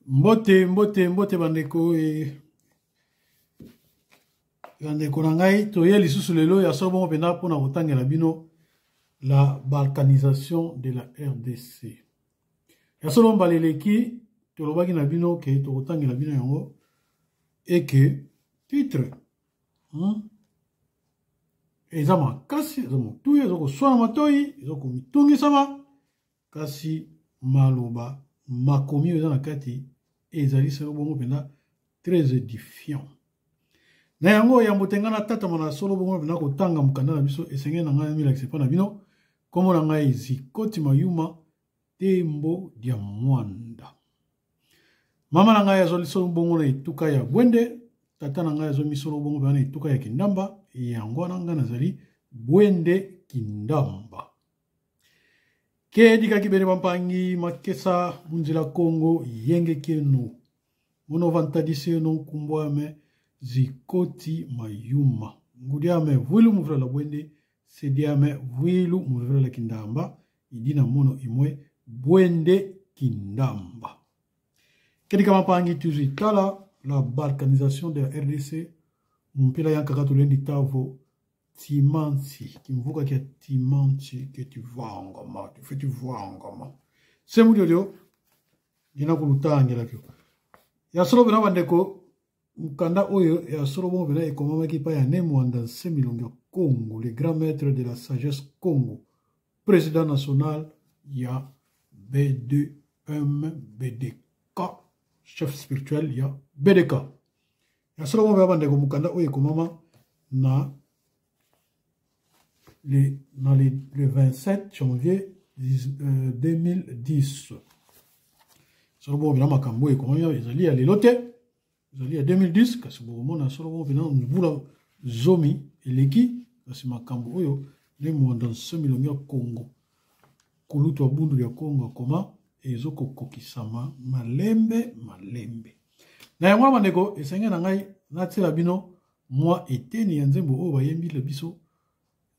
Mbote, mbote, mbote bandeko e bandeko na ngai toye lisusu lelo ya solo bongo mpenza mpona kotangela bino la balkanisation de la rdc ya solo mbala eleki tolobaki na bino ke tokotangela bino yango eke titre hmm? eza makasi eza motuya eza koswana matoi eza komitungisama kasi maloba makomi oyo eza na kati ezali solo bongo mpenza très édifiant na yango yambo te ngai natatama na solo bongo mpenza kotanga mokanda na biso esengeli na ngai milakisa epai na bino nkombo na ngai zikoti mayuma tembo dia mwanda mama na ngai azwali solo bongo na etuka ya bwende tata na ngai azwami solo bongo mpenza na etuka ya kindamba yango wana ngai nazali bwende kindamba Kedika kibene bampangi makesa munzila Kongo yenge kenu mono vantadise no nkumbwame zikoti mayuma ngudiame vwilu muvula la bwende sediame vwilu muvula la kindamba idina mono imwe bwende kindamba kedika mapangi tuzwi tala la balkanisation de la RDC mumpila yankaka tulendi tavo Timanti, kimvuka kia Timanti ke tivangama, tufe tivangama. Semu lyoyo ngina kulutangela kyo. Ya solo bena bandeko mokanda oyo ya solo bongo bena ekomamaki epai ya Ne Muanda Nsemi Longi ya Congo, le grand maître de la sagesse Congo, président national ya B2MBDK, chef spirituel ya BDK. Ya solo bongo bandeko mokanda oyo ekomama na le, na le, le 27 janvier 2010 euh, solo bongo mpena makambo oyo ekomami ezali ya lelo te ezali ya 2010 kasi bokomona solo bongo mpena mbula zomi eleki kasi makambo oyo nde mwanda nsomi longi ya congo kulutu ya bundu ya congo akoma ezokokokisama malembe malembe na yango wana bandeko esenge na ngai natiela bino mwa eteni ya nzembo oyo bayembile biso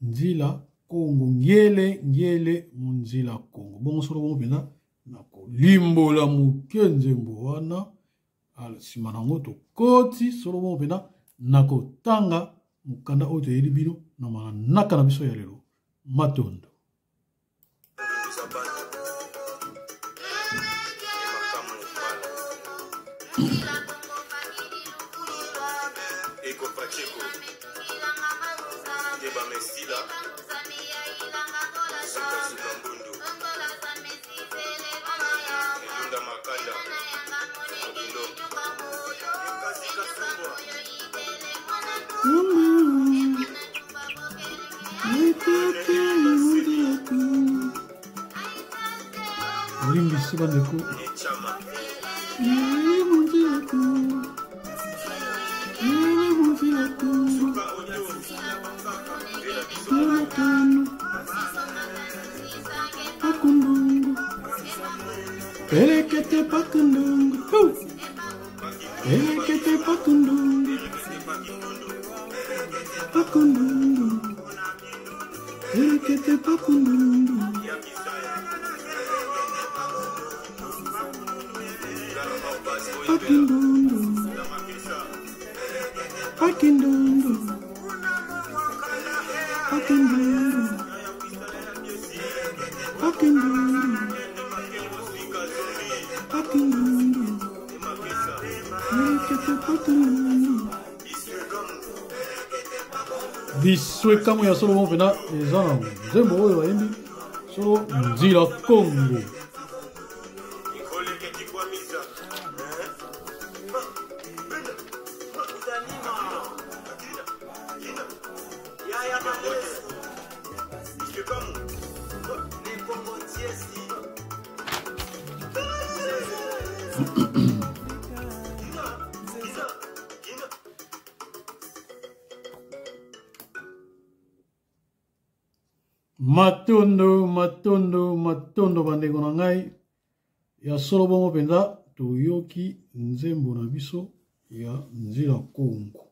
nzila kongo ngiele ngiele monzila kongo bongo solo bongo mpenza nakolimbola moke nzembo wana nsima na yango tokoti solo bongo mpenza nakotanga mokanda oyo toyeli bino na manaka na biso ya lelo matondo Eko Pacheco Deba Mesila Suka Suka Mbundu Elunda Makanda Modindo Ekasi Kasumbwa Olimbisi bandeko. Elekete pakundungu. Elekete pakundungu. Pakundungu. Elekete pakundungu. Pakindundu. Pakindundu. Pakindundu. Pakindundu. Pakindundu. Elekete pakindundu. Biswekamu ya solo mpena eza na nzembo oyo bayembi solo nzila Kongo. Matondo, matondo, matondo bandeko na ngai ya solo bongo mpenza toyoki nzembo na biso ya nzila Kongo.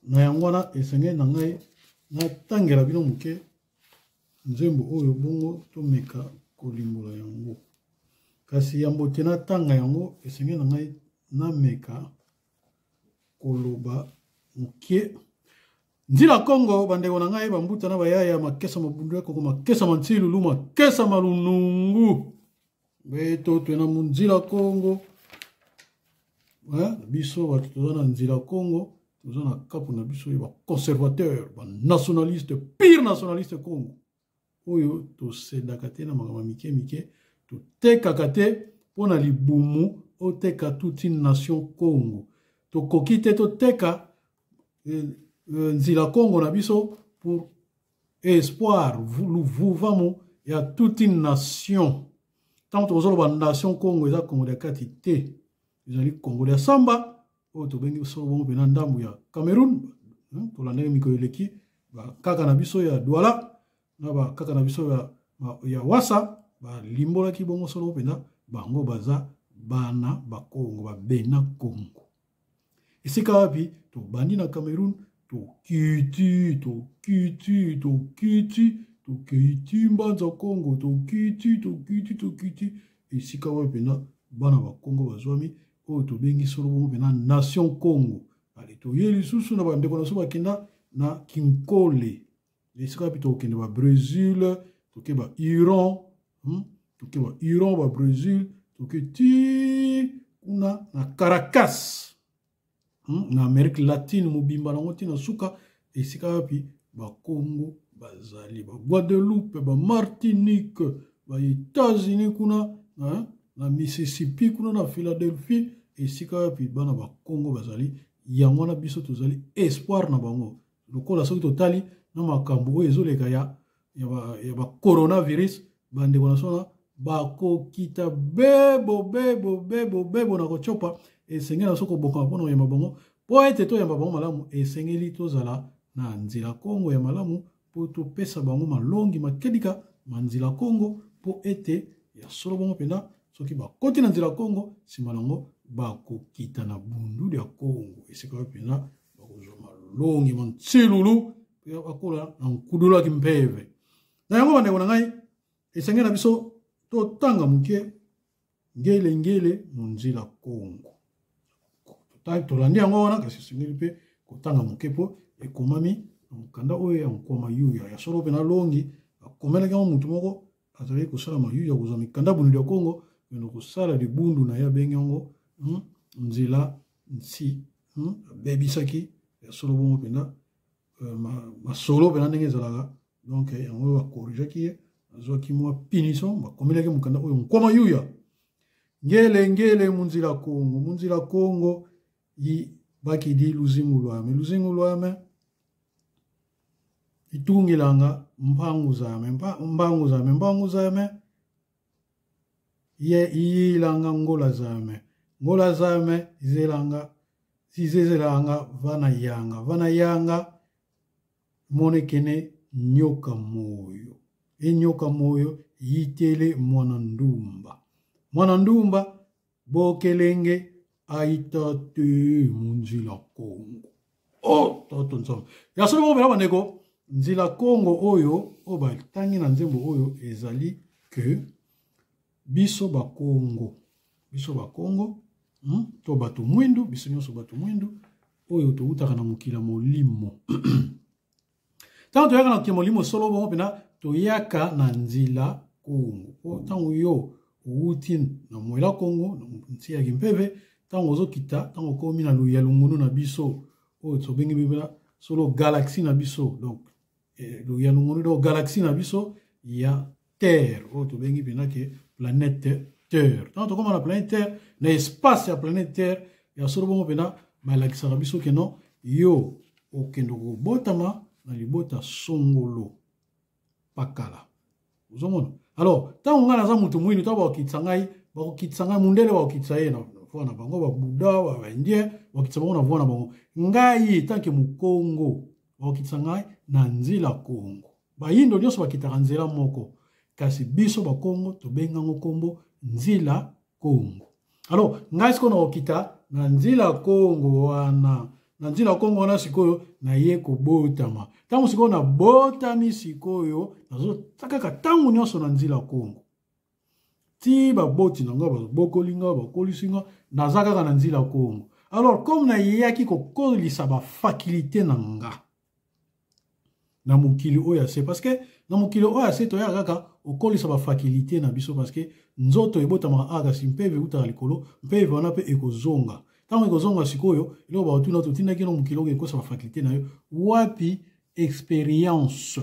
Na yango wana esengeli na ngai natangela bino moke nzembo oyo bongo tomeka kolimbola yango. Kasi yambo te natanga yango, esengeli na ngai nameka koloba moke. Nzila Kongo, bandeko na ngai, bambuta na bayaya, makesa mabundu ya koko, makesa mansilulu, makesa malunungu. Beto twena mu nzila Kongo. Biso bato toza na nzila Kongo, toza na kapu na biso ya ba conservateur, ba nationaliste, pire nationaliste Kongo. Oyo tosedaka te na makambo mike mike, totekaka te mpo na libumu oteka toute une nation Congo. Tokoki te toteka nzila Congo na biso pour espoir luvuvamu ya toute une nation. Ntango tozoloba nation Congo, eza Congo ya kati te, ezali Congo ya samba oyo tobengi biso bongo mpena ndambu ya Cameroun. Tolandaki mikolo eleki bakaka na biso ya Douala na bakaka na biso ya Wasa balimbolaki bongo solo mpenza bango baza bana bakongo, babena Kongo. Esika wapi tobandi na Cameroun, tokiti tokiti tokiti tokei ti Mbanza Kongo, tokiti tokiti tokiti esika wapi mpenza bana bakongo bazwami, oyo tobengi solo bongo mpenza nation Kongo. Ale toye lisusu na bandeko na biso bakenda na Kinkole, esika wapi tokokende ba Brésil, toke ba Iran, toke ba Iran, ba Brésil, toke ti kuna na Caracas, na Amérique latine mobimba nango ti na suka, esika wapi bakongo bazali, ba Guadeloupe, ba Martinique, ba États-Unis kuna, na Mississippi kuna na Philadelphie, esika wapi bana bakongo bazali. Yango wana biso tozali espoir na bango. Lokola soki totali na makambo oyo ezoleka ya ba coronavirus, bandeko na sona bakokita bebo bebo bebo bebo na kocopa. Esengeli na biso kobokama mpona koyamba bango, mpo ete toyamba bango malamu, esengeli tozala na nzela Kongo ya malamu mpo topesa bango malongi makedika ma nzela Kongo, mpo ete ya solo bongo mpenza soki bakoti na nzela Kongo, nsima nango bakokita na bundu ya Kongo, esika oyo mpenza bakozwa malongi ma nsilulu mpe bakola na nkudulaki mpeve. Na yango bandeko na ngai, esengeli na biso totanga moke ngele ngele monzila Kongo. Tolandi yango wana, kasi esengeli mpe kotanga moke mpo ekomami na mokanda oyo ya Nkwama Yuya. Ya solo mpe nalongi akomelaki yango motu moko azalaki kosala mayuya, kozwa mikanda bundu ya Kongo, kende kosala libundu na ye, abengi yango nzela nsi. Abebisaki ya solo bongo mpenza masolo mpenza ndenge ezalaka. Donc yango oyo bakorigaki ye, azwaki mwa punition, bakomelaki mokanda oyo Nkwama Yuya. Ngele ngele munzila Kongo, munzila Kongo yi bakidi luzingu lwame, luzingu lwame itungilanga mpangu zame, mbangu zame, mbangu zame ye iyilanga ngola zame, ngola zame izelanga zizezelanga vana yanga, vana yanga monekene nyoka moyo, enyoka moyo yitele mwana ndumba, mwana ndumba bokelenge aita te munzila Kongo. Oh, toto nzambe ya solo bongo mpenza bandeko, nzila Kongo oyo oyo batangi na nzembo oyo ezali ke biso bakongo, biso bakongo, to bato mwindu, biso nyonso bato mwindu oyo towutaka na mokili ya molimo. Ntango toyaka na mokili ya molimo solo bongo mpenza toyaka na nzila Kongo, po ntango yo owuti na mwela Kongo na nti ya kimpeve, ntango ozokita, ntango okomi na ya lungunu na biso oyo tobengi bibela solo galaxie na biso, donc ya lungunu, donc galaxie na biso ya Terre oyo tobengi mpenza ke planète Terre. Ntango tokóma na planète Terre, na espace ya planète Terre ya solo bongo mpenza balakisaka biso ke non, yo okende kobotama na libota songolo pakala. Ozomona? Alors ntango ngai naza moto mwindu, ntango bakokitisa ngai, bakokitisa ngai mundele, bakokitisa ye na voie na bango, babuda, baindien, bakokitisa bango na voie na bango. Ngai tanke mokongo, bakokitisa ngai na nzela Kongo. Bayindo nyonso bakitaka nzela moko, kasi biso bakongo tobengango kombo nzila Kongo. Alors ngai sikoyo nakokita na nzila Kongo wana, na nzila Kongo wana sikoyo naye kobotama. Ntango sikoyo nabotami, sikoyo nazotaka kaka ntango nyonso na nzila Kongo. Ti baboti na nga babokoli nga, bakolisi nga, naza kaka na nzila Kongo. Alors comme nayaki kokolisa ba faculté na nga na mokili oyo ya se, parce que na mokili oyo ya se toyaka kaka okolisa ba faculté na biso, parce que nzoto ebotamaka awa, kasi mpeve eutaka likolo, mpeve wana mpe ekozonga. Ntango ekozonga sikoyo, eloko bakotuna, totindaki na mokili oyo ekosa ba faculté na yo, wapi expérience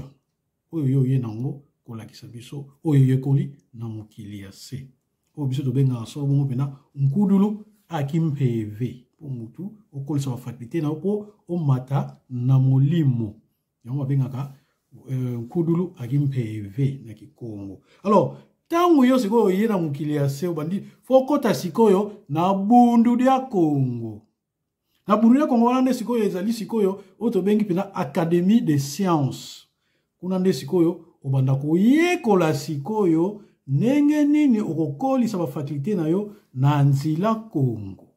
oyo yo oye nango kolakisa biso, oyo oyekoli na mokili ya se, oyo biso tobengaka solo bongo mpena nkudulu akimpeve, mpo mutu okolisa ba faculté na yo mpo omata na molimo. Yango babengaka nkudulu akimpeve na Kikongo. Alors ntango yo sikoyo oye na mokili ya se, obandi fo okota sikoyo na bundu dia Kongo. Na bundu dia Kongo wana nde sikoyo ezali sikoyo oyo tobengi mpenza Académie des sciences. Kuna nde sikoyo obanda koyekola sikoyo ndenge nini okokolisa ba faculté na yo na nzila Kongo.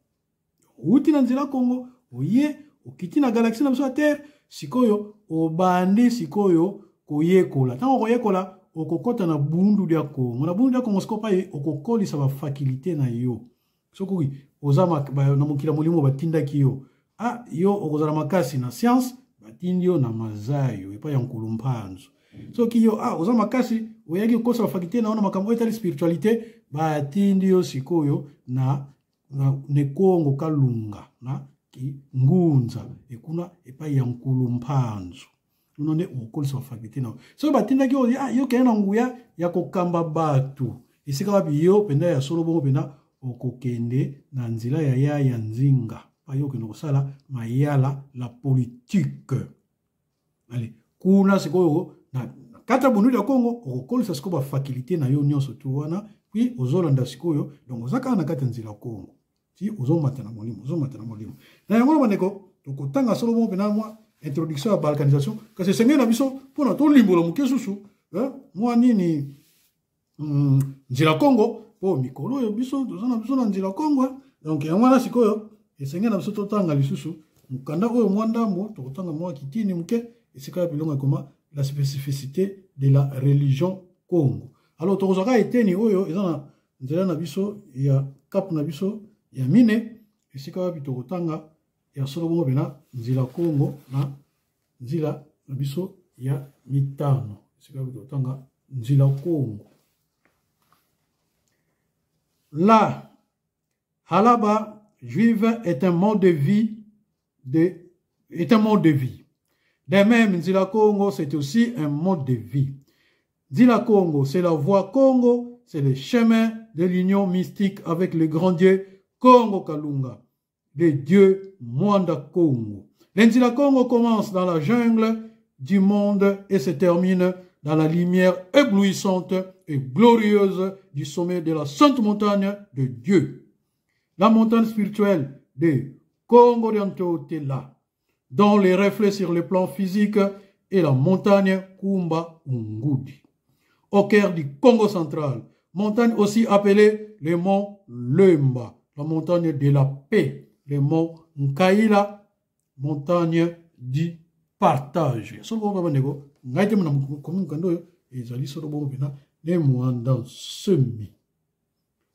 Outi na nzela Kongo, oye okiti na galaxie na biso ya Terre, sikoyo obandi sikoyo koyekola. Ntango okoyekola, okokota na bundu ya Kongo. Na bundu ya Kongo sikoyo pai okokolisa ba faculté na yo. Soki oza na mokili ya molimo batindaki yo, yo okozala makasi na science, batindi yo na mazayo epai ya Nkulu Mpanzu. Soki yo oza makasi, oyaki kokosa ba faculté na yo na makambo oyo etali spiritualité, batindi yo sikoyo na Nekongo Kalunga na Ngunza ekuna epai ya Nkulu Mpanzu. Kuna nde okokolisa ba faculté na yo. Soki batindaki yo, yo kende na nguya ya kokamba bato esika wapi yo mpenza ya solo bongo mpenza okokende na nzela ya ya nzinga, pa yo okende kosala mayala la politique. Allez, kuna sikoyo na kati ya bundu ya Kongo okokolisa sikoyo ba faculté na yo nyonso tu wana, puis ozolanda sikoyo, donc oza kaka na kati ya nzela Kongo, ti ozomata na molimo, ozomata na molimo. Na yango na bandeko, tokotanga solo bongo mpena mwa introduction ya balkanisation, kasi esengeli na biso mpona tolimbola moke susu, mwa nini, nzela Kongo, po mikolo oyo biso toza na biso na nzela Kongo, Donc yango wana sikoyo esengeli na biso totanga lisusu mokanda oyo mwa ndambo, tokotanga mwa kitini moke esika ya bilongo ekoma la spécificité de la religion Congo. Alors tokozwaka eteni oyo eza na nzela na biso ya cap na biso ya mine, esika wapi tokotanga ya solo bongo mpena nzela Congo na nzela na biso ya mitano, esika wapi tokotanga nzela Congo. La Halaba juive est un mode de vie est un mode de vie. De même, Nzila Congo, c'est aussi un mode de vie. Nzila Congo, c'est la voie Congo, c'est le chemin de l'union mystique avec le grand Dieu Congo Kalunga, le Dieu Mwanda Congo. Le Nzila Congo commence dans la jungle du monde et se termine dans la lumière éblouissante et glorieuse du sommet de la sainte montagne de Dieu. La montagne spirituelle de Congo Diantotela, dont les reflets sur le plan physique est la montagne Kumba Ngudi. Au cœur du Congo central, montagne aussi appelée le mont Lemba, la montagne de la paix, le mont Nkaila, montagne du partage. Solo bongo bandeko, ngai te mona komi mokanda oyo ezali solo bongo mpena ne Muanda Nsemi,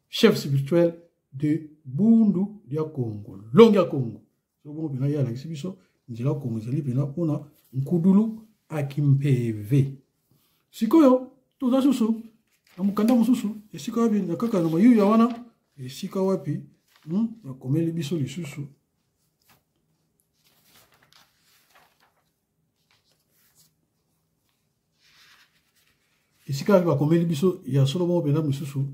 chef spirituel de Bundu ya Congo, longi ya Congo. Solo bongo mpena ye alakisi biso nzela Congo ezali mpena mpona Nkudulu Akimpeve. Sikoyo toza susu na mokanda mosusu esika wapi na kaka na mayuya wana esika wapi, bakomeli biso lisusu esika wapi bakomeli biso ya solo bongo mpenza mosusu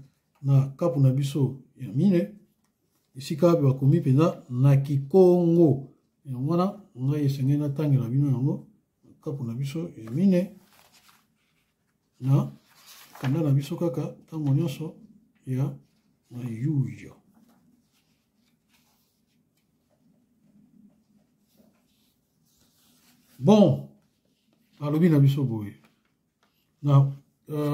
na kapu na biso ya mine, esika wapi bakomi mpenza na Kikongo. Yango wana ngai esengeli natangela bino yango na kapu na biso ya mine na kanda na biso kaka ntango nyonso ya mayuya. Bon, alobi na biso boye na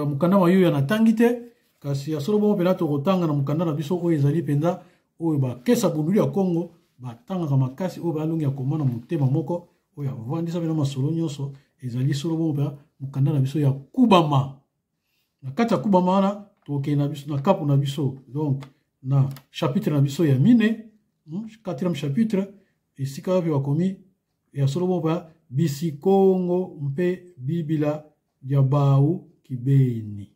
mokanda mayuya natangi te, kasi ya solo bongo mpenza tokotanga na mokanda na biso oyo ezali mpenza oyo bakesa bunduli ya Congo batangaka makasi, oyo balongi ya koma na motema moko oyo avandisa mpenza masolo nyonso, ezali solo bongo mpenza mokanda na biso ya Kubama. Na kati ya Kubama wana Tokokende na biso na kapu na biso, donc na chapitre na biso ya mine, quatrième chapitre, esika wapi bakomi ya solo bongo ba bisikongo mpe bibila ya bau kibeni.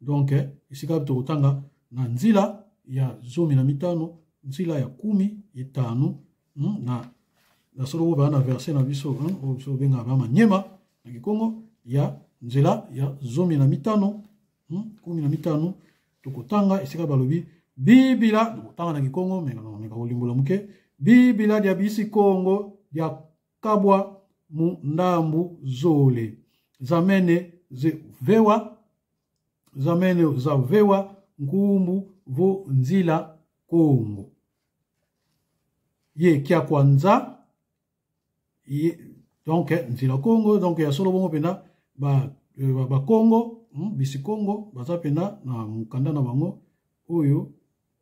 Donc esika wapi tokotanga na nzila ya 15, nzila ya 15, na solo bongo na verset na biso, oyo biso tobengaka ba manyema na Kikongo, ya nzela ya 15, 15, tokotanga esika balobi bibila. Tokotanga na Kikongo, me meka kolimbola moke. Bibila dia bisi Kongo dia kabwa mu ndambu zole zamene vewa zamene za vewa nkumbu vo nzila Kongo ye kia kwanza ye, donc nzila Kongo. Donc ya solo bongo mpena ba Kongo, bisi Kongo baza mpena na mokanda na bango oyo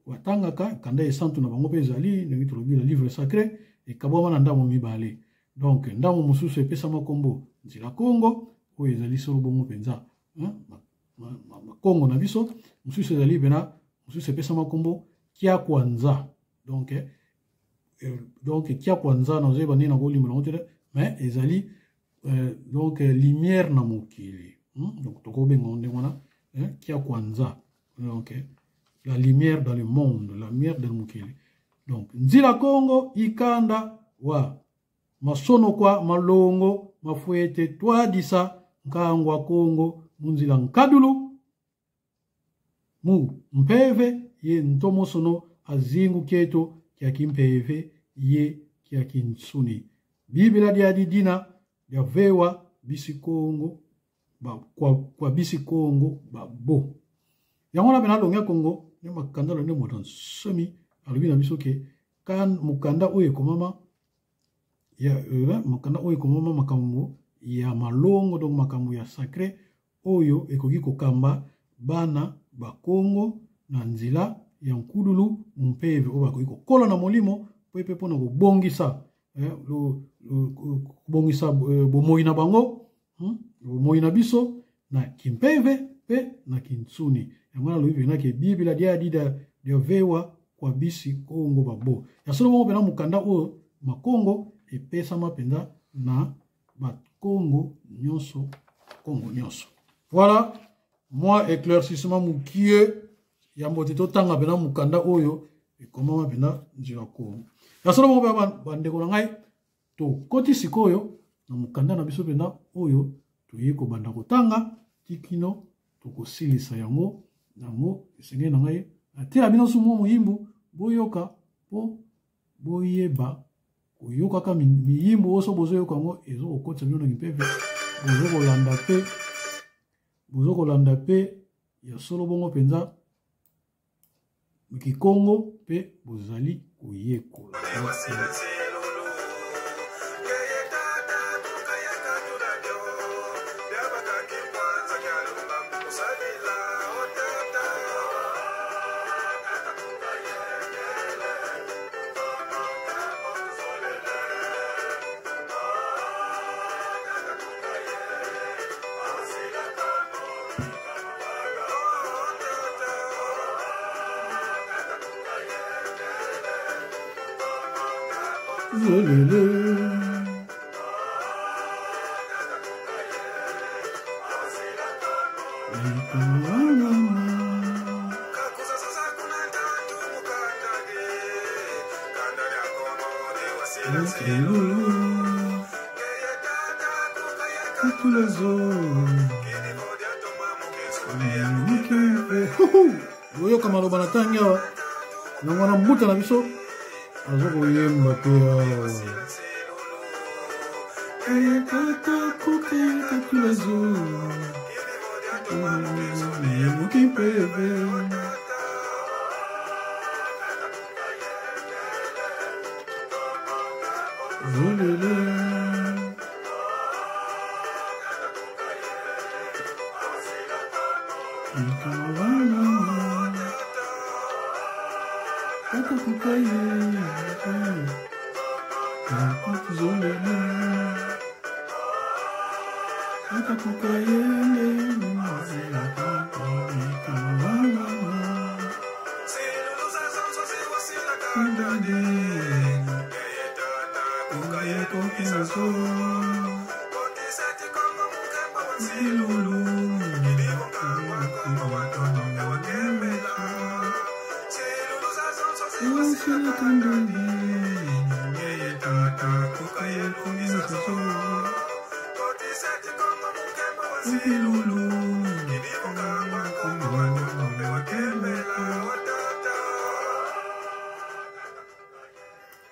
batangaka, kanda esantu na bango mpe ezali ndenge tolobi na livre sacré, ekabwama na ndambo mibale. Donc ndambo mosusu epesama nkombo nzila Kongo, oyo ezali solo bongo mpenza Kongo na biso. Mosusu ezali mpena, mosusu epesama nkombo kia kwanza. Donc kia kwanza, nazoyeba ndenge nakolimbola yango te, mais ezali donc lumière na mokili. Donc tokobenga yango ndenge wana, kia kwanza, donc la lumière dans le monde, la lumière dans le mokili. Donc nzila Kongo ikanda wa masono kwa malongo mafuete twadisa nkangwa Kongo munzila nkadulu mu mpeve ye ntomosono azingu keto kya kimpeve ye kya kinsuni bibila dia didina dia vewa bisi Kongo ba, kwa bisi Kongo babo. Yango wana pena longia Kongo ne makanda lo ne moto nsomi alobi na biso ke kan mokanda oyo ekomama ya mokanda oyo ekomama makambo ya malongo, donc makambo ya sacré oyo ekoki kokamba bana ba Kongo na nzela ya nkululu mpeve oyo bakoki kokola na molimo po epe mpona kobongisa kobongisa bomoi na bango, bomoi na biso na kimpeve mpe na kintsuni. Yango wana alobi mpena ke bibila dia dida dia vewa kwa bisi Kongo babo. Ya solo bongo mpena mokanda oyo makongo epesama mpenza na bakongo nyonso, Kongo nyonso. Voilà moi éclaircissement mokie ya mbote totanga mpena mokanda oyo ekomama mpena nzela Kongo. Ya solo bongo mpena bandeko na ngai, tokoti sikoyo na mokanda na biso mpena oyo toye kobanda kotanga tikino tokosilisa yango. Yango esengeli na ngai natela bino su mwa moyimbu boyoka mpo boyeba koyokaka miyimbu oyo so bozoyoka yango ezokokotisa bino na mipepe, bozokolanda mpe, bozokolanda mpe ya solo bongo mpenza Kikongo mpe bozali koyekola. Boyoka maloba na ntangi awa, yango wana mbuta na biso aza koyemba te awa.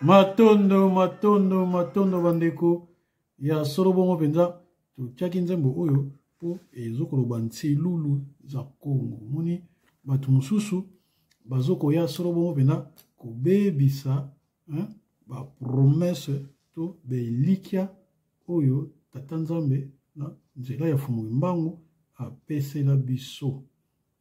Matondo, matondo, matondo bandeko ya solo. Bongo mpenza totiaki nzembo oyo mpo ezokoloba nsilulu za Kongo. Omoni bato mosusu bazokoya solo bongo mpenza kobebisa bapromese to belikya oyo Tata Nzambe na nzela ya Fumu Mbangu apesela biso.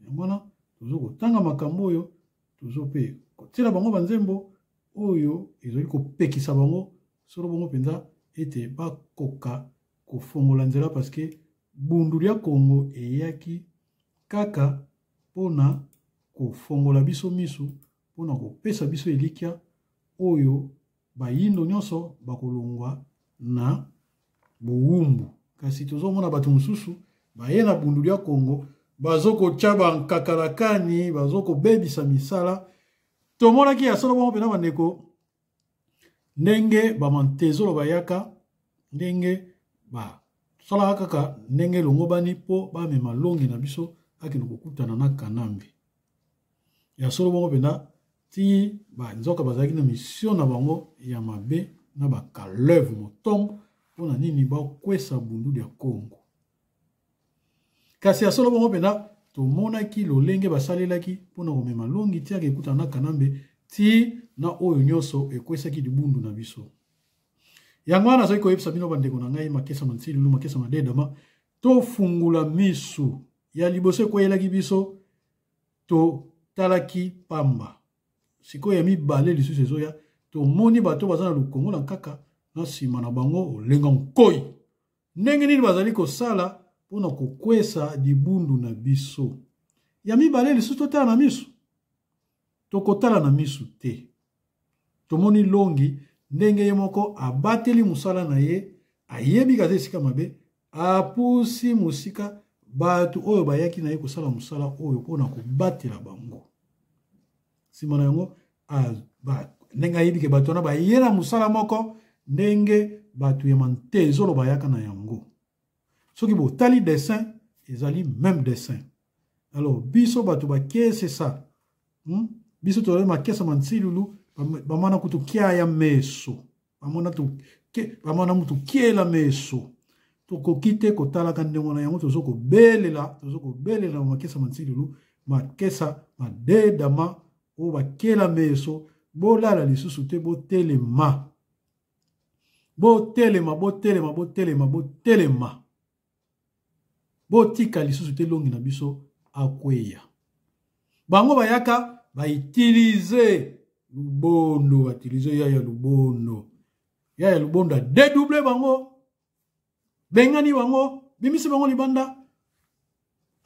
Yango wana tozokotanga makambo oyo, tozo mpe kotiela bango banzembo oyo ezali kopekisa bango solo bongo mpenza ete bakoka kofongola nzela, parce que bundu lya Kongo eyaki kaka mpona kofongola biso misu, mpona kopesa biso elikya oyo bayindo nyonso bakolongwa na bowumbu. Kasi tozomona bato mosusu baye na bundu lya Kongo, bazokotya bankakalakani, bazokobebisa misala. Tomonaki ya solo bongo mpena bandeko ndenge bamantezolo bayaka, ndenge basalaka kaka ndenge elongobani mpo bamema longi na biso akende kokutana na Kanambe. Ya solo bongo mpenza ti banzoka bazalaki na mission na bango ya mabe na bakaleve motombo mpona nini bakwesa bundu ya Kongo. Kasi ya solo bongo mpenza tomonaki lolenge basalelaki mpona komema longi ti ake ekutana na Kanambe, ti na oyo nyonso ekwesaki libundu na biso. Yango wana nazali koyebisa bino bandeko na ngai, makesa mansilulu, makesa madedama, tofungula misu. Ya liboso ekweyelaki biso, totalaki pamba. Sikoyo ya mibale lisusu ezoya, tomoni bato baza na lukongo na nkaka na nsima na bango olenga nkoi, ndenge nini bazali kosala mpona kokwesa libundu na biso. Ya mibale lisusu totala na misu, tokotala na misu te. Tomoni longi ndenge ye moko abateli mosala na ye, ayebi kaza esika mabe, apusi mosika bato oyo bayaki na ye kosala mosala oyo mpona kobatela bango. Nsima na yango ndenge ayebi ke bato wana baye na mosala moko ndenge bato ya mantezolo bayaka na yango. Soki botali dessin, ezali même dessin. Alors biso bato bakesesa, Biso tozali makesa mansilulu, bamana kutu kia ya meso, bamana mutu kiela meso, tokoki te kotalaka ndenge wana. Yango tozokobelela, tozokobelela makesa mansilulu, makesa madedama oyo bakela meso. Bolala lisusu te, botelema, botelema, botelema, botelema, botelema, botika lisusu te longi na biso akweya. Bango bayaka bautilize lubondo, bautilize yaya lubondo, yaya lubondo adedouble bango, bengani bango, bimisi bango libanda.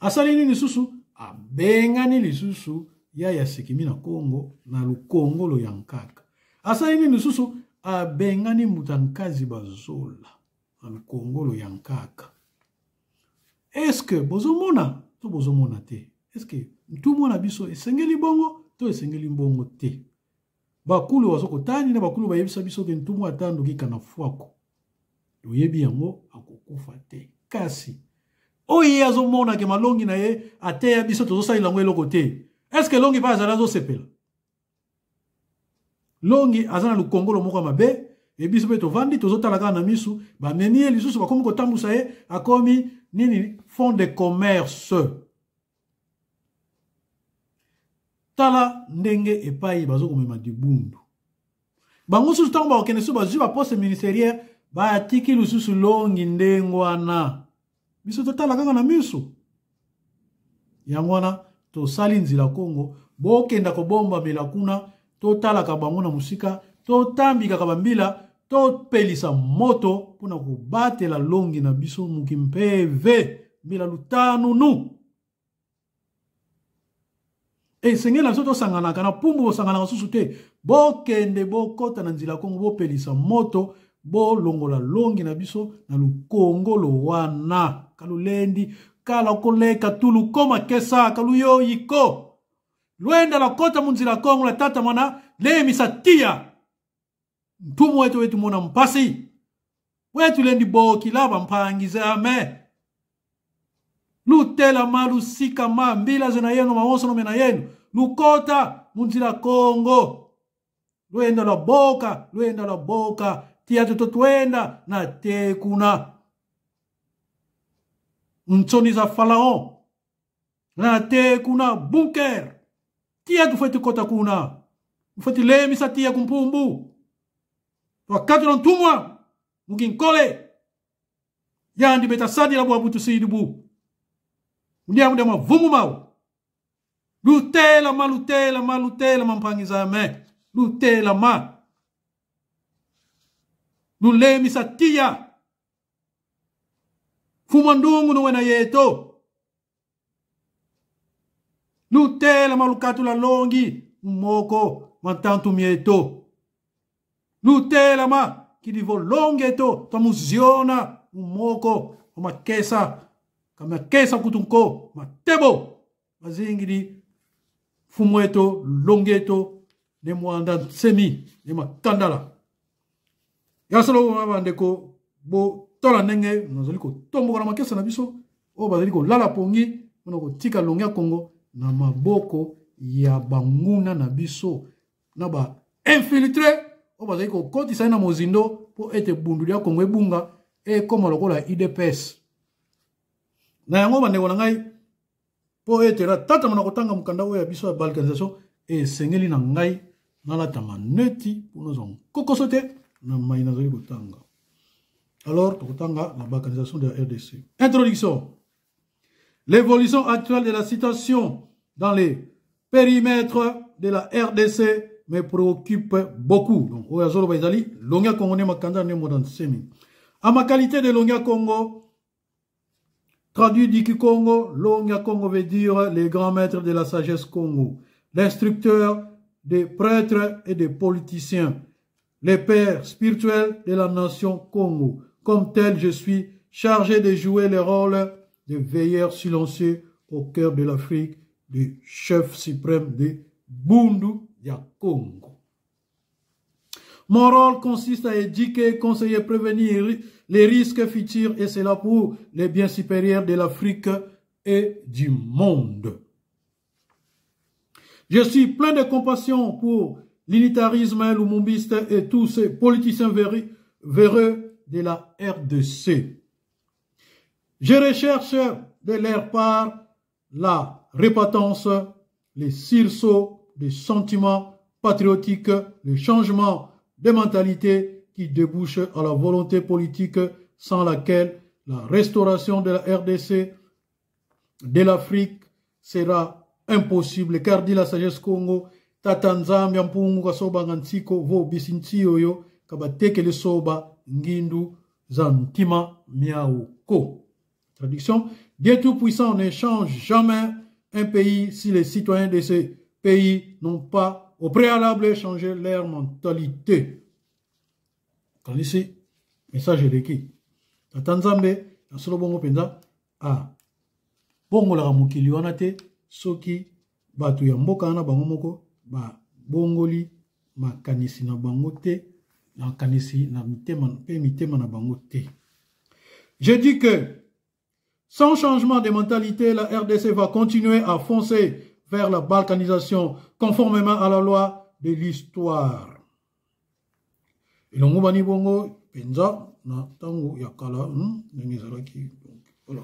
Asali nini lisusu? Abengani lisusu yaya Sekimi na Kongo na lukongolo ya nkaka. Asali nini lisusu? Abengani mbuta nkazi bazola na lukongolo ya nkaka. Eske bozomona to bozomona te? Eske ntumwa na biso esengeli bongo to esengeli mbongo te? Bakulu bazo kotani na bakulu bayebisa biso ke ntumwa atanduki kana fwako, toyebi yango akokufa te. Kasi oyo ye azomona ke malongi na ye ateya biso tozosalela yango eloko te, eske longi mpe azali azosepela? Longi aza na lukongolo moko ya mabe, e biso mpe tovandi tozotala kaka na misu. Bamemi ye lisusu, bakomi kotambusa ye, akomi nini? Fond de commerce. Tala ndenge epai bazokomema libundu. Bango susu ntango bakokende susu bazwi baposte ministeriere, batiki lisusu longi ndenge wana, biso totala kaka na misu. Yango wana tosali nzila Kongo, bokenda kobombamela kuna, totalaka bango na mosika, totambikaka bambila. Topelisa moto mpo na kobatela longi na biso moki mpeve mbila lutanunu. Esengeli na biso tosanganaka na pumbu, bosanganaka susu te. Bokende bokɔta na nzela Kongo, bopelisa moto, bolongola longi na biso na lukongolo wana kalulendi kala koleka tulu koma kesa kaluyoyiko lwenda la kota munzila Kongo la tata mwana lemisa tia ntumu wetu wetu mona mpasi wetu lendi bokila bampangize ame lutela ma lusika ma mbila zena yenu maonso no mena yenu lukota munzila Kongo lwenda lwa boka lwenda lwa boka tia toto twenda na tekuna ntsoni za Falaon na te kuna bunker tia tufeti kota kuna tufeti lemisa tia kumpumbu wakati na ntumwa mukinkole yandi betasadi la bwabutu sidubu ndia mudia mavumu mau lutela ma lutela ma lutela mampangiza me lutela ma lulemisa tia fuma ndungu no wena yeto lutela malukatu la longi moko matantu mieto lutela ma kilivo longeto tamuziona moko makesa kamakesa kutunko matebo bazingili fumweto longeto ne mwanda nsemi ne makandala ya solo bandeko botala ndenge nazali kotomboka na makesa na biso oyo bazali kolala pongi mpona kotika longi ya Kongo na maboko ya banguna na biso na ba infiltre oyo bazali kokotisa ye na mozindo mpo ete bunduli ya Kongo ebunga ekoma lokola UDPS. Na yango bandeko na ngai, mpo ete natatama na kotanga mokanda oyo ya biso ya balkanisation, esengeli na ngai nalata maneti mpo nazwa nkokoso te na mai nazali kotanga. Alors tokotanga la balkanisation de la RDC. Introduction. L'évolution actuelle de la situation dans les périmètres de la RDC me préoccupe beaucoup. Donc, oyo azoloba ezali Longia Congo ne makanda ne moda nsemi. À ma qualité de Longia Congo, traduit du Kikongo, Longia Congo veut dire les grands maîtres de la sagesse Congo, l'instructeur des prêtres et des politiciens, les pères spirituels de la nation Congo. Comme tel, je suis chargé de jouer le rôle de veilleur silencieux au cœur de l'Afrique, du chef suprême de Bundu ya Congo. Mon rôle consiste à éduquer, conseiller, prévenir les risques futurs et cela pour les biens supérieurs de l'Afrique et du monde. Je suis plein de compassion pour l'unitarisme lumumbiste et tous ces politiciens véreux de la RDC. Je recherche de leur part la repentance, les sursauts des sentiments patriotiques, le changement de mentalité qui débouche à la volonté politique sans laquelle la restauration de la RDC, de l'Afrique, sera impossible. Car dit la sagesse Congo, Tata Nzambi ya mpungu kasoba ntsiko vo bisinti oyo kabatekele soba ngindu za ntima miaoko. Traduction: Dieu Tout-Puissant ne change jamais un pays si les citoyens de ce pays n'ont pas au préalable changé leur mentalité. Kanisi message eleki. Tata Nzambe ya solo bongo mpenza a bongolaka mokili wana te soki bato ya mboka wana bango moko babongoli makanisi na bango te, makanisi na mitema mpe mitema na bango te. Je dis que sans changement de mentalité, la RDC va continuer à foncer vers la balkanisation conformément à la loi de l'histoire. Elongo bani bongo mpenza na ntango ya kala ndenge ezalaki. Donc voilà,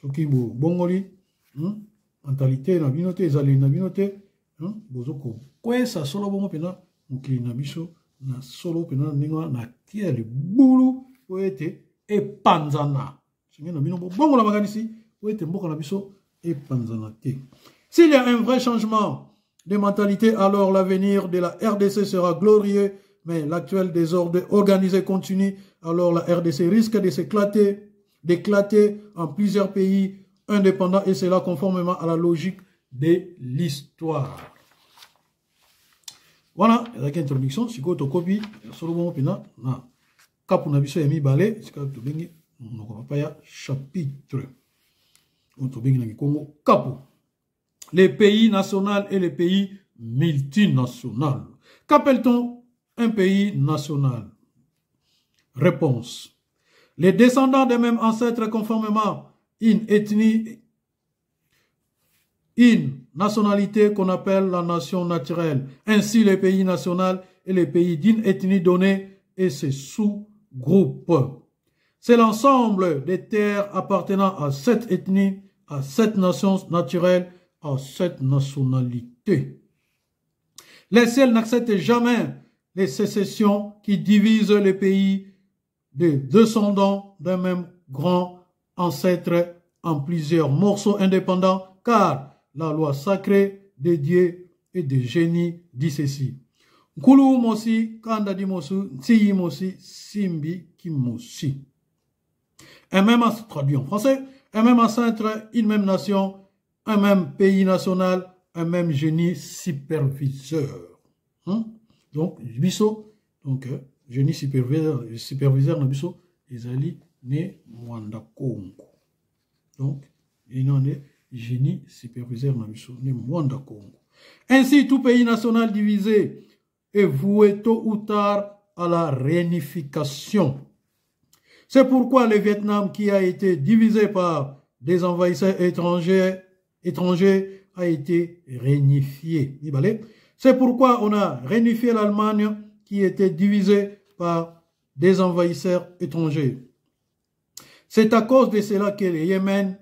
soki bobongoli mentalité na bino te, ezaleli na bino te, bozo kokwesa solo bongo mpenza mokili na biso na solo mpenza na ndenge wana na tia libulu po ete epanzana. Sengeli na bino bobongola makanisi po ete mboka na biso epanzana te. S'il y a un vrai changement de mentalité, alors l'avenir de la RDC sera glorieux. Mais l'actuel désordre organisé continue, alors la RDC risque de s'éclater, d'éclater en plusieurs pays indépendants et cela conformément à la logique de l'histoire. Voilà, ezalaki introduction, sikoyo tokobi solo bongo mpena na kapu na biso ya mibale, sikoyo tobengi monoko papa ya chapitre oyo tobengi na kikongo kapu. Les pays national et les pays multinational. Qu'appelle-t-on un pays national? Réponse. Les descendants des mêmes ancêtres conformément une ethnie, une nationalité qu'on appelle la nation naturelle. Ainsi, les pays nationaux et les pays d'une ethnie donnée et ses sous-groupes. C'est l'ensemble des terres appartenant à cette ethnie, à cette nation naturelle, à cette nationalité. Les ciels n'acceptent jamais les sécessions qui divisent les pays des descendants d'un même grand ancêtre en plusieurs morceaux indépendants, car la loi sacrée de Dieu et des génies dit ceci. Nkulu mosi, kanda di mosu, ntiyi mosi, simbi kimosi. Un même, traduit en français, un même ancêtre, une même nation, un même pays national, un même génie superviseur. Hein? Donc, biso, donc, génie superviseur, superviseur na biso, ezali ne Mwanda Kongo. Donc, il en est génie superviseur na biso, ne Mwanda Kongo. Ainsi, tout pays national divisé est voué tôt ou tard à la réunification. C'est pourquoi le Vietnam, qui a été divisé par des envahisseurs étrangers, étrangers a été réunifié. C'est pourquoi on a réunifié l'Allemagne qui était divisée par des envahisseurs étrangers. C'est à cause de cela que le Yémen,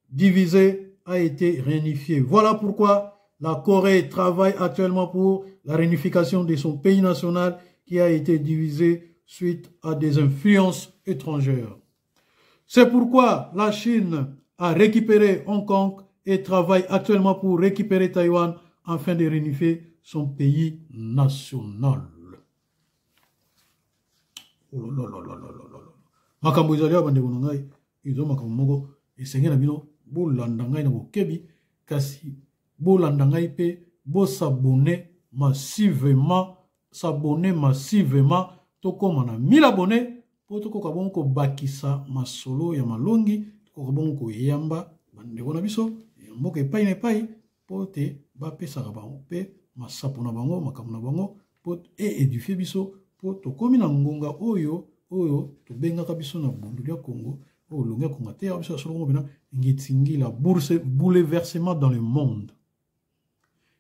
divisé, a été réunifié. Voilà pourquoi la Corée travaille actuellement pour la réunification de son pays national qui a été divisé suite à des influences étrangères. C'est pourquoi la Chine a récupéré Hong Kong et travaille actuellement pour récupérer Taïwan afin de réunifier son pays national. Oh là là là là là là là. Makambo ezali awa bandeko na ngai, eza makambo moko esengeli na bino bolanda ngai na bokebi, kasi bolanda ngai mpe bosabone massivement, s'abonner massivement, tokóma na 1000 abonnés mpo tokoka bongo kobakisa masolo ya malongi, tokoka bongo koyamba bandeko na biso ya mboka epai na epai mpo te bapesaka bango mpe masapo na bango, makambo na bango mpo e-edifie biso, mpo tokomi na ngonga oyo oyo tobengaka biso na bundu ya Congo, oyo olongi ya Congo te ya biso ya solo mpena ngitingila bourse bouleversement dans le monde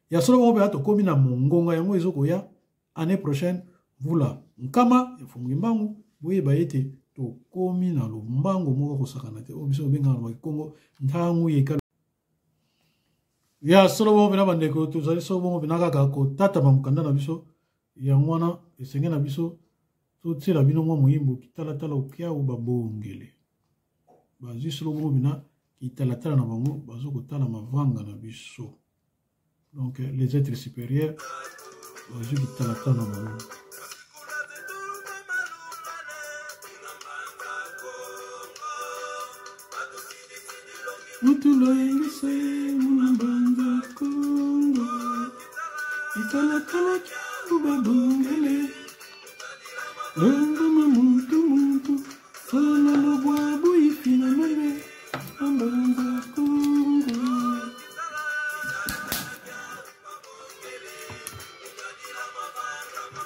ya solo bongo mpena tokomi na mongonga yango ezokoya année prochaine mvula nkama ya Mfumu Kimbangu. Boyeba ete tokomi na lombango moko kosakana te, oyo biso tobengaka na bakikongo ntango yeka ya solo bongo mpena. Bandeko, tozali solo bongo mpena kaka kotatama mokanda na biso. Yango wana esenge na biso totiela bino mwa moyimbo kitalatala okiau babongele bazwi solo bongo mpena kitalatala na bango bazo kotala mavanga na biso. Donc les êtres supérieurs bazwi kitalatala na bango. Mutulo yengise mbanza Kongo italatala kiau babongele longoma muntu muntu solo lobwa buifina mele mbanza Kongo.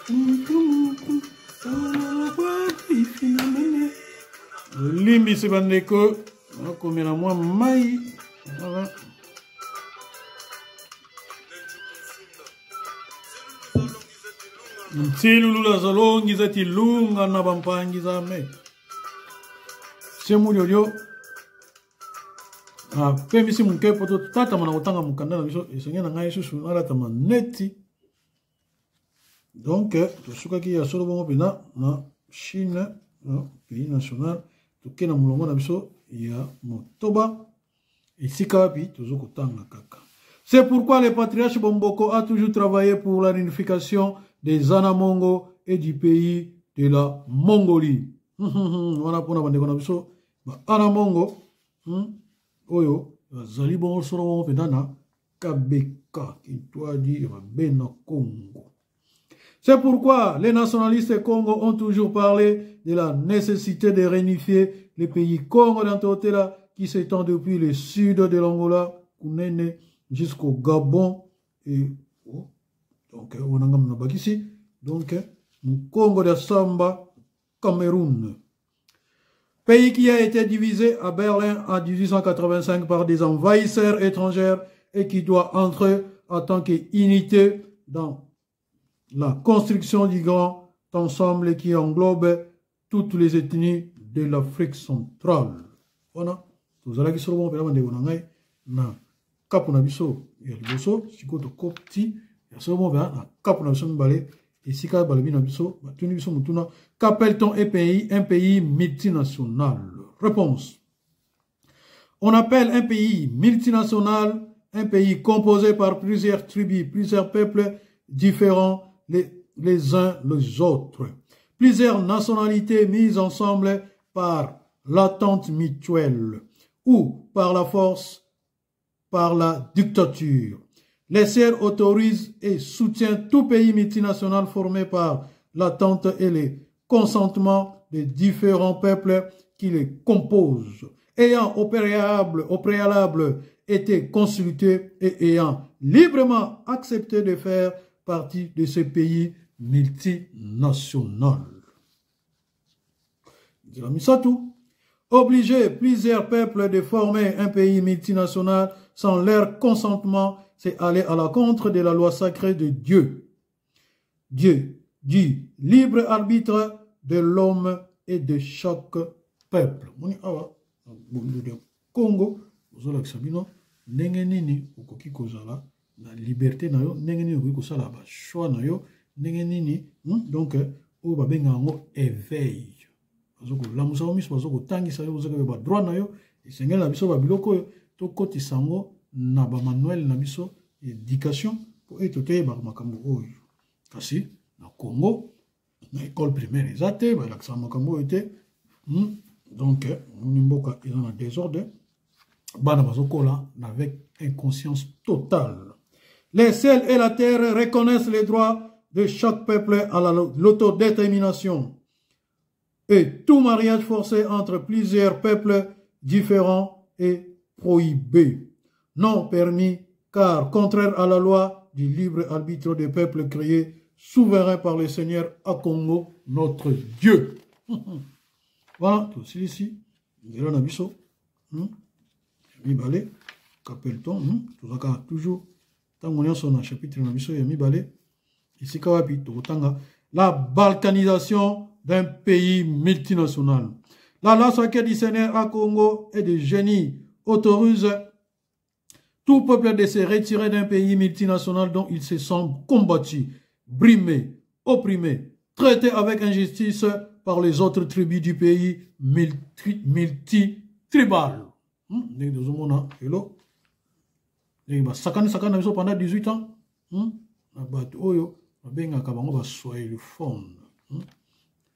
Muntu muntu solo lobwa buifina mele. Limbisi bandeko, nakomela mwa mai. Voilà. Ntilulula zalongi zati lunga na bampangi zame semuliorio apemisi moke mpo totatama na kotanga mokanda na biso. Esenge na ngai lisusu nalatama neti. Donc tosukaki ya solo bongo mpena na Chine na pays national. Toke na molongo na biso ya motoba, esika wapi tozo kotanga kaka. C'est pourquoi le patriarche Bomboko a toujours travaillé pour la réunification des Anamongo Et du pays de la Mongolie. Wana mpona bandeko na biso ba ana mongo oyo bazali bongo solo bongo mpenza na KBK Kintwadi ya babena Congo. C'est pourquoi les nationalistes Congo ont toujours parlé de la nécessité de réunifier le pays Congo d'Antotela qui s'étend depuis le sud de l'Angola, Kunene, jusqu'au Gabon et oh, donc on a ici donc Congo de Samba, Cameroun. Pays qui a été divisé à Berlin en 1885 par des envahisseurs étrangers et qui doit entrer en tant qu'unité dans la construction du grand ensemble qui englobe toutes les ethnies de l'Afrique centrale. Voilà. Tozalaki solo bongo mpenza bandeko na ngai na kapu na biso ya liboso. Sikoyo tokoti ya solo bongo mpenza na kapu na biso mibale, esika balobi na biso, batuni biso motuna: qu'appelle-t-on un pays multinational? Réponse: on appelle un pays multinational un pays composé par plusieurs tribus, plusieurs peuples différents les uns les autres, plusieurs nationalités mises ensemble par l'entente mutuelle ou par la force, par la dictature. Les CR autorise et soutient tout pays multinational formé par l'entente et le consentement des différents peuples qui les composent, ayant au préalable été consultés et ayant librement accepté de faire partie de ce pays multinational. Obliger plusieurs peuples de former un pays multinational sans leur consentement, c'est aller à la contre de la loi sacrée de Dieu. Dieu dit libre arbitre de l'homme et de chaque peuple. Moni awa Congo ozolakisa bino ndenge nini okoki kozala na liberté na yo, ndenge nini okoki kosala bachoix na yo, ndenge nini donc oyo babengaka yango éveil. Bazokolamusa yo miso, bazokotangisa yo, ozokoyeba badroit na yo. Esengeli na biso babiloko oyo tokotisa yango na bamanuel na biso éducation mpo ete toyebaka makambo oyo. Kasi na Congo, na école primaire eza te, balakisaka makambo oyo te. Donc moni mboka eza na désordre, bana bazokola avec inconscience totale. Les ciels et la terre reconnaissent les droits de chaque peuple à l'autodétermination et tout mariage forcé entre plusieurs peuples différents est prohibé, non permis, car contraire à la loi du libre arbitre des peuples créés souverain par le Seigneur à Congo, notre Dieu. Voilà, tout ici, nzela na biso mibale, qu'appelle-t-on? Tozalaka toujours ntango nyonso na chapitre na biso ya mibale, esika wapi tokotanga la balkanisation d'un pays multinational. La loi sacrée du Seigneur à Congo et de génie autorise tout peuple de se retirer d'un pays multinational dont il se sent combattu, brimé, opprimé, traité avec injustice par les autres tribus du pays multitribal. Ndenge tozomona lelo, ndenge basakani sakani na biso pendant 18 ans na bato oyo babengaka bango baswahiliphone.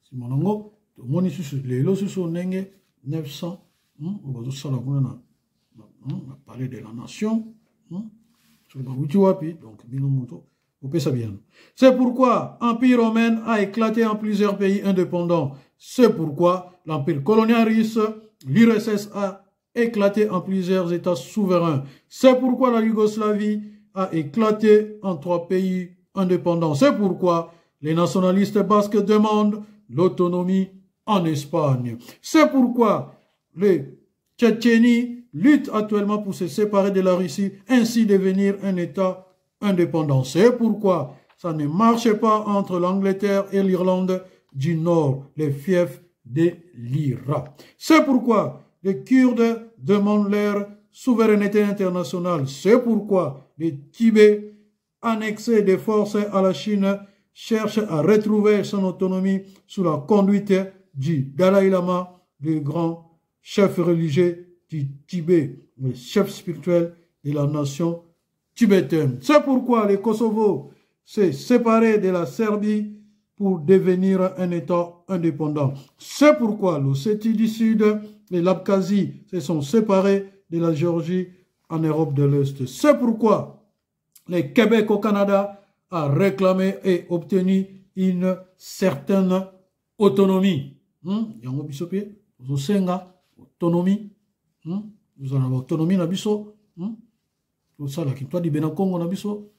Nsima nango tomoni susu lelo susu ndenge 900 oyo bazosala kuna na Palais de la Nation, soki bawuti wapi. Donc bino moto opesa biyano. C'est pourquoi l'empire romain a éclaté en plusieurs pays indépendants. C'est pourquoi l'empire colonial russe, l'URSS, a éclaté en plusieurs États souverains. C'est pourquoi la Yougoslavie a éclaté en trois pays indépendants. C'est pourquoi les nationalistes basques demandent l'autonomie en Espagne. C'est pourquoi les Tchétchénies luttent actuellement pour se séparer de la Russie, ainsi devenir un État indépendant. C'est pourquoi ça ne marche pas entre l'Angleterre et l'Irlande du Nord, les fiefs de l'IRA. C'est pourquoi les Kurdes demandent leur souveraineté internationale. C'est pourquoi les Tibet, annexés de force à la Chine, cherchent à retrouver son autonomie sous la conduite du Dalai Lama, le grand chef religieux du Tibet, le chef spirituel de la nation tibétaine. C'est pourquoi le Kosovo s'est séparé de la Serbie. pour devenir un État indépendant. C'est pourquoi l'Ossétie du Sud et l'Abkhazie se sont séparés de la Géorgie en Europe de l'Est. C'est pourquoi le Québec au Canada a réclamé et obtenu une certaine autonomie. Yango biso pe tozosenga autonomie. Tozala na autonomie na biso. Tosala kintwadi na Congo na biso.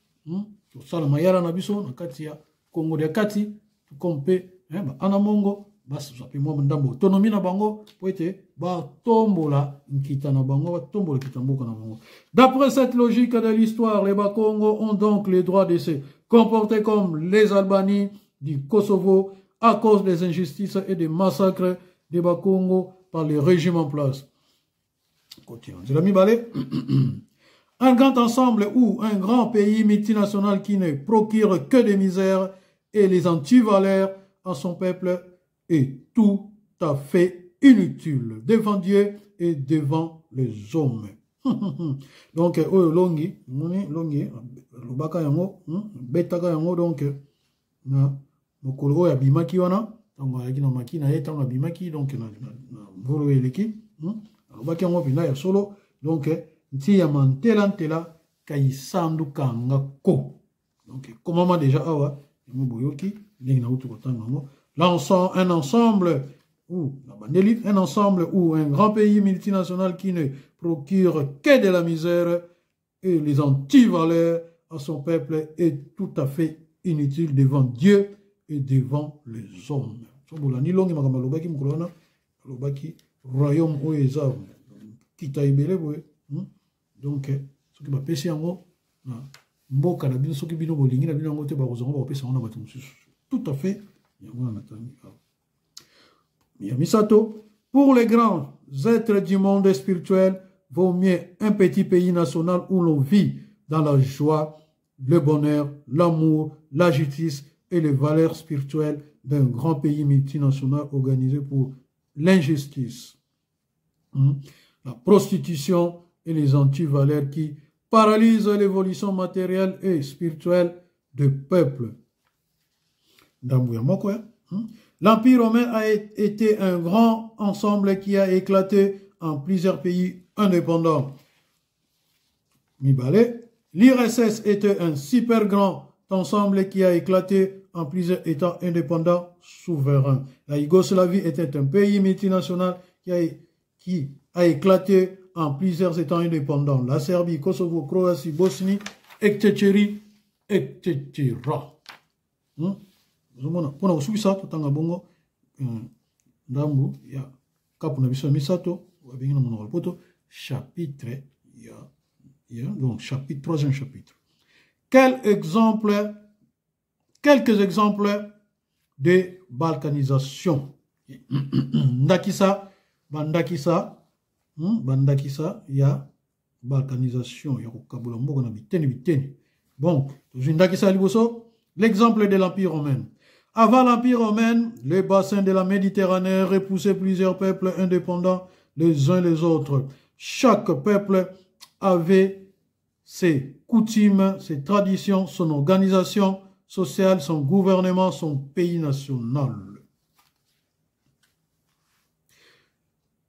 Tosala mayala na biso na kati ya Congo ya kati. Tukom pe ba ana mongo bazwa mpe mwa ndambo autonomie na bango mpo ete batombola nkita na bango, batombola nkita mboka na bango. D'après cette logique de l'histoire, les Bakongo ont donc le droit de se comporter comme les Albanies du Kosovo à cause des injustices et des massacres des Bakongo par le régime en place. Continue. Mibale. Un grand ensemble ou un grand pays multinational qui ne procure que des misères et les antivaleurs à son peuple est tout à fait inutile devant Dieu et devant les hommes. Donc, oyo longi, moni longi, lobaka yango, betaka yango donc na mokolo oyo abimaki wana, ntango ayaki na maki na ye, ntango abimaki donc na mvolo oyo eleki, alobaki yango mpenza ya solo. Donc nti ya mantela ntela kaisandu kanga ko. Donc ekomama déjà awa yango boyoki ndenge nauti kotanga yango. L'ensemble, un ensemble ou un ensemble ou un grand pays multinational qui ne procure que de la misère et les antivaleurs à son peuple est tout à fait inutile devant Dieu et devant les hommes. Sobolani longi makambo alobaki mokolo wana, alobaki royaume oyo eza kita ebele boye. Donc soki bapesi yango na mboka na bino, soki bino bolingi na bino yango te, bakozwa yango bakopesa yango na bato mosusu. Tout à fait yango wana natangi awa. Ya misato, pour les grands êtres du monde spirituel, vaut mieux un petit pays national où l'on vit dans la joie, le bonheur, l'amour, la justice et les valeurs spirituelles d'un grand pays multinational organisé pour l'injustice, la prostitution et les antivaleurs qui paralysent l'évolution matérielle et spirituelle du peuple. L'Empire romain a été un grand ensemble qui a éclaté en plusieurs pays indépendants. Mibale, l'IRSS était un super grand ensemble qui a éclaté en plusieurs États indépendants souverains. La Yougoslavie était un pays multinational qui a éclaté en plusieurs États indépendants. La Serbie, Kosovo, Croatie, Bosnie, etc., etc. Mpona kosukisa totanga bongo ndambu ya kapu na biso ya misato babengi na monoko ya lopoto chapitre ya donc chapitre, troisième chapitre. Quel exemple, quelques exemples de balkanisation. Ndakisa, bandakisa, bandakisa ya balkanisation ya kokabola mboka na biteni biteni. Bon, tozwi ndakisa ya liboso, l'exemple de l'Empire romain. Avant l'Empire romain, le bassin de la Méditerranée repoussait plusieurs peuples indépendants les uns les autres. Chaque peuple avait ses coutumes, ses traditions, son organisation sociale, son gouvernement, son pays national.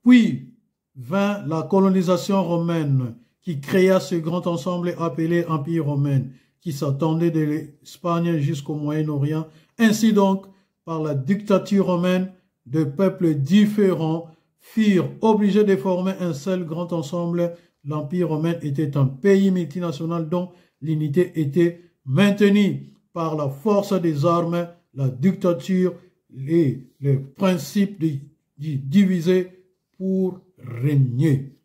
Puis vint la colonisation romaine qui créa ce grand ensemble appelé Empire romain, qui s'attendait de l'Espagne jusqu'au Moyen-Orient. Ainsi donc, par la dictature romaine, des peuples différents furent obligés de former un seul grand ensemble. L'Empire romain était un pays multinational dont l'unité était maintenue par la force des armes, la dictature et le principe de diviser pour régner.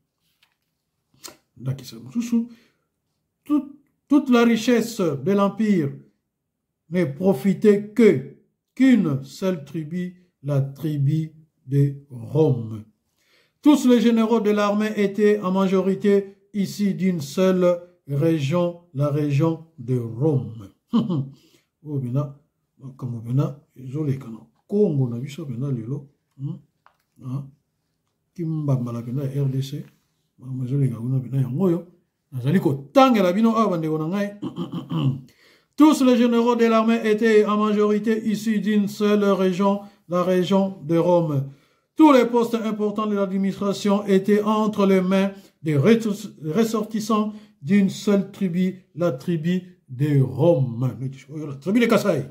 Toute la richesse de l'Empire ne profitait qu'une seule tribu, la tribu de Rome. Tous les généraux de l'armée étaient en majorité issus d'une seule région, la région de Rome. Oh, bena, comme bena, ezoleka na Congo na biso bena lelo, kimbambala bena ya RDC, makambo ezoleka kuna bena yango oyo nazali kotangela bino awa bandeko na ngai. Tous les généraux de l'armée étaient en majorité issus d'une seule région, la région de Rome. Tous les postes importants de l'administration étaient entre les mains des ressortissants d'une seule tribu, la tribu de Rome. La tribu de Kasaï.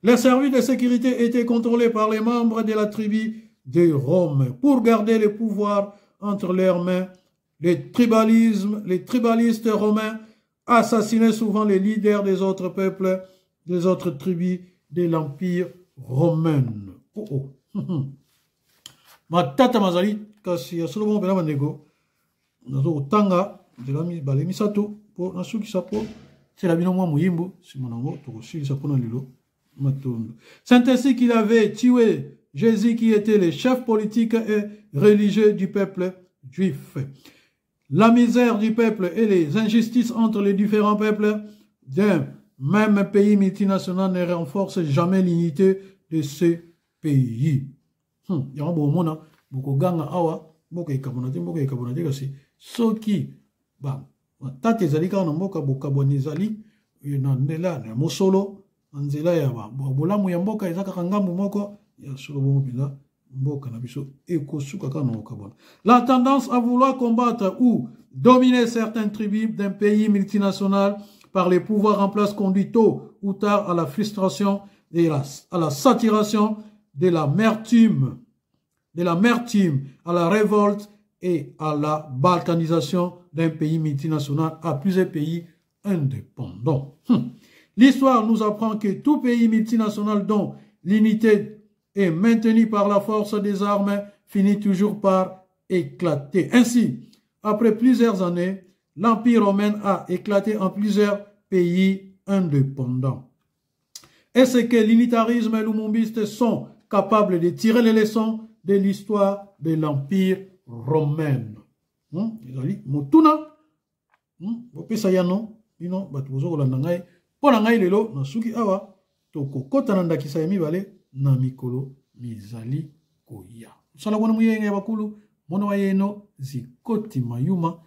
Les services de sécurité étaient contrôlés par les membres de la tribu de Rome. Pour garder le pouvoir entre leurs mains, les, tribalismes, les tribalistes romains assassinaient souvent les leaders des autres peuples, des autres tribus de l'Empire romain. Oh oh. Matata mazali kasi ya solo bongo mpena bandeko nazo kotanga nzela mibale misato mpo nasukisa mpo tiela bino mwa moyimbo nsima na yango tokosilisa mpo na lelo matondo. C'est ainsi qu'il avait tué Jésus qui était le chef politique et religieux du peuple juif. La misère du peuple et les injustices entre les différents peuples d'un même pays multinational ne renforcent jamais l'unité de ce pays. Yango bomona bokoganga awa mboka ekabona te mboka ekabona te kasi soki ba matata ezali kaka na mboka bokabwani ezali na nzela ya mosolo na nzela ya bolamu ya mboka eza kaka ngambo moko ya solo bongo mpenza mboka na biso ekosuka kaka na kokabwana. La tendance à vouloir combattre ou dominer certaines tribus d'un pays multinational par les pouvoirs en place conduit tôt ou tard à la frustration et à la saturation de l'amertume, de l'amertume, à la révolte et à la balkanisation d'un pays multinational à plusieurs pays indépendants. L'histoire nous apprend que tout pays multinational dont l'unité est maintenue par la force des armes finit toujours par éclater. Ainsi, après plusieurs années, l'Empire romain a éclaté en plusieurs pays indépendants. Est-ce que l'unitarisme et l'umumbiste sont capables de tirer les leçons de l'histoire de l'Empire romain? Ezali motuna. Bopesa yano bino bato bozo kolanda ngai. Mpo na ngai lelo nasuki awa, tokokota na ndakisa ya mibale na mikolo mizali koya. Mosala wana moyenge ya bakulu mono wa yeno zikoti mayuma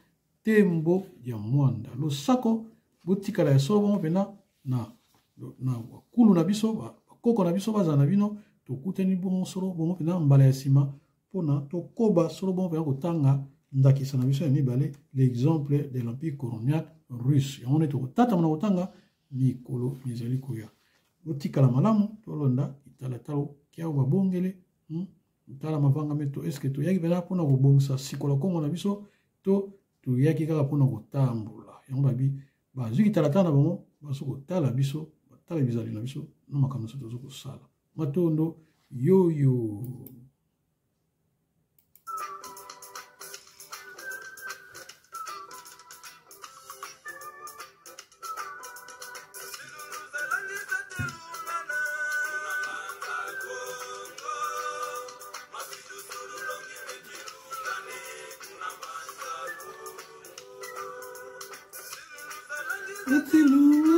tembo ya mwanda losako botikala ya solo bongo mpena na, na bakulu na biso bakoko na biso bazala na bino. Tokutani bongo solo bongo mpena mbala ya nsima mpona tokoba solo bongo mpena kotanga ndakisa na biso ya mibale, l'exemple de l'empire colonial russe. Yango nde tokotatama na kotanga mikolo mizali koya. Botikala malamu, tolonda italatalo kiao babongele, Tala mavanga meto, eske toyaki mpena mpona kobongisa sikola Kongo na biso to toyaki kaka mpona kotambola? Yango babi bazwi kitalatala na bango, bazo kotala biso, batala bizali na biso na makambo nyonso tozo kosala. Matondo yoyo. It's